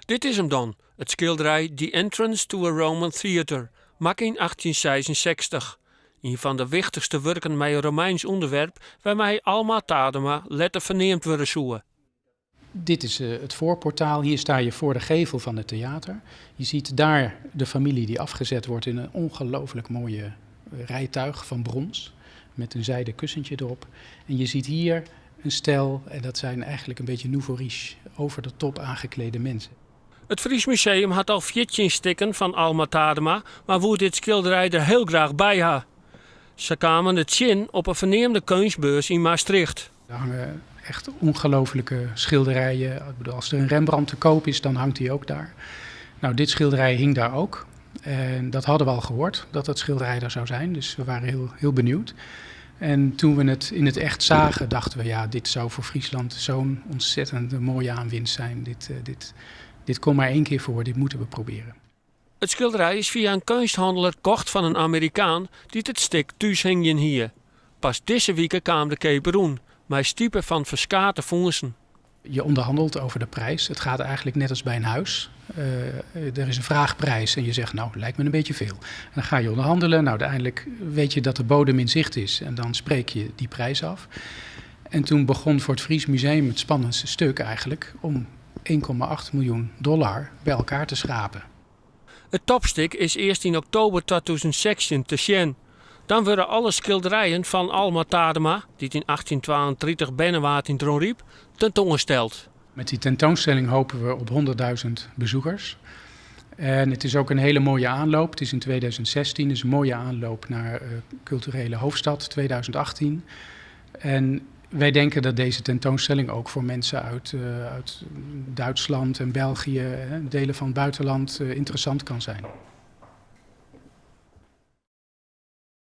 Dit is him dan, it skilderij The Entrance to a Roman Theatre, makke yn 1866. Ien fan de wichtichste wurken mei in Romeinsk ûnderwerp wêrmei Alma Tadema letter ferneamd wurde soe. Dit is het voorportaal. Hier sta je voor de gevel van het theater. Je ziet daar de familie die afgezet wordt in een ongelooflijk mooie rijtuig van brons. Met een zijden kussentje erop. En je ziet hier een stel, en dat zijn eigenlijk een beetje nouveau riche, over de top aangeklede mensen. It Fries Museum hat al 14 stikken fan Alma Tadema, mar woe dit skilderij der hiel graach by ha. Se kamen it tsjin op in ferneamde keunstbeurs yn Maastricht. Er hangen echt ongelooflijke schilderijen. Ik bedoel, als er een Rembrandt te koop is, dan hangt hij ook daar. Nou, dit schilderij hing daar ook. En dat hadden we al gehoord, dat dat schilderij daar zou zijn. Dus we waren heel, heel benieuwd. En toen we het in het echt zagen, dachten we, ja, dit zou voor Friesland zo'n ontzettend mooie aanwinst zijn. Dit komt maar één keer voor, dit moeten we proberen. It skilderij is fia in keunsthanneler kocht fan in Amerikaan dy't it stik thús hingjen hie. Pas dizze wike kaam de keap rûn, mei stipe fan ferskate fûnsen. Je onderhandelt over de prijs. Het gaat eigenlijk net als bij een huis. Er is een vraagprijs en je zegt, nou, lijkt me een beetje veel. En dan ga je onderhandelen. Nou, uiteindelijk weet je dat de bodem in zicht is en dan spreek je die prijs af. En toen begon voor het Fries Museum het spannendste stuk eigenlijk om 1,8 miljoen dollar bij elkaar te schrapen. It topstik is earst yn oktober 2016 te sjen. Dan wurde alle skilderijen fan Alma Tadema, dy't yn 1832 berne waard yn Dronryp, tentoansteld. Met die tentoonstelling hopen we op 100.000 bezoekers. En het is ook een hele mooie aanloop. Het is in 2016, dus een mooie aanloop naar culturele hoofdstad 2018. En wij denken dat deze tentoonstelling ook voor mensen uit Duitsland en België, delen van het buitenland, interessant kan zijn.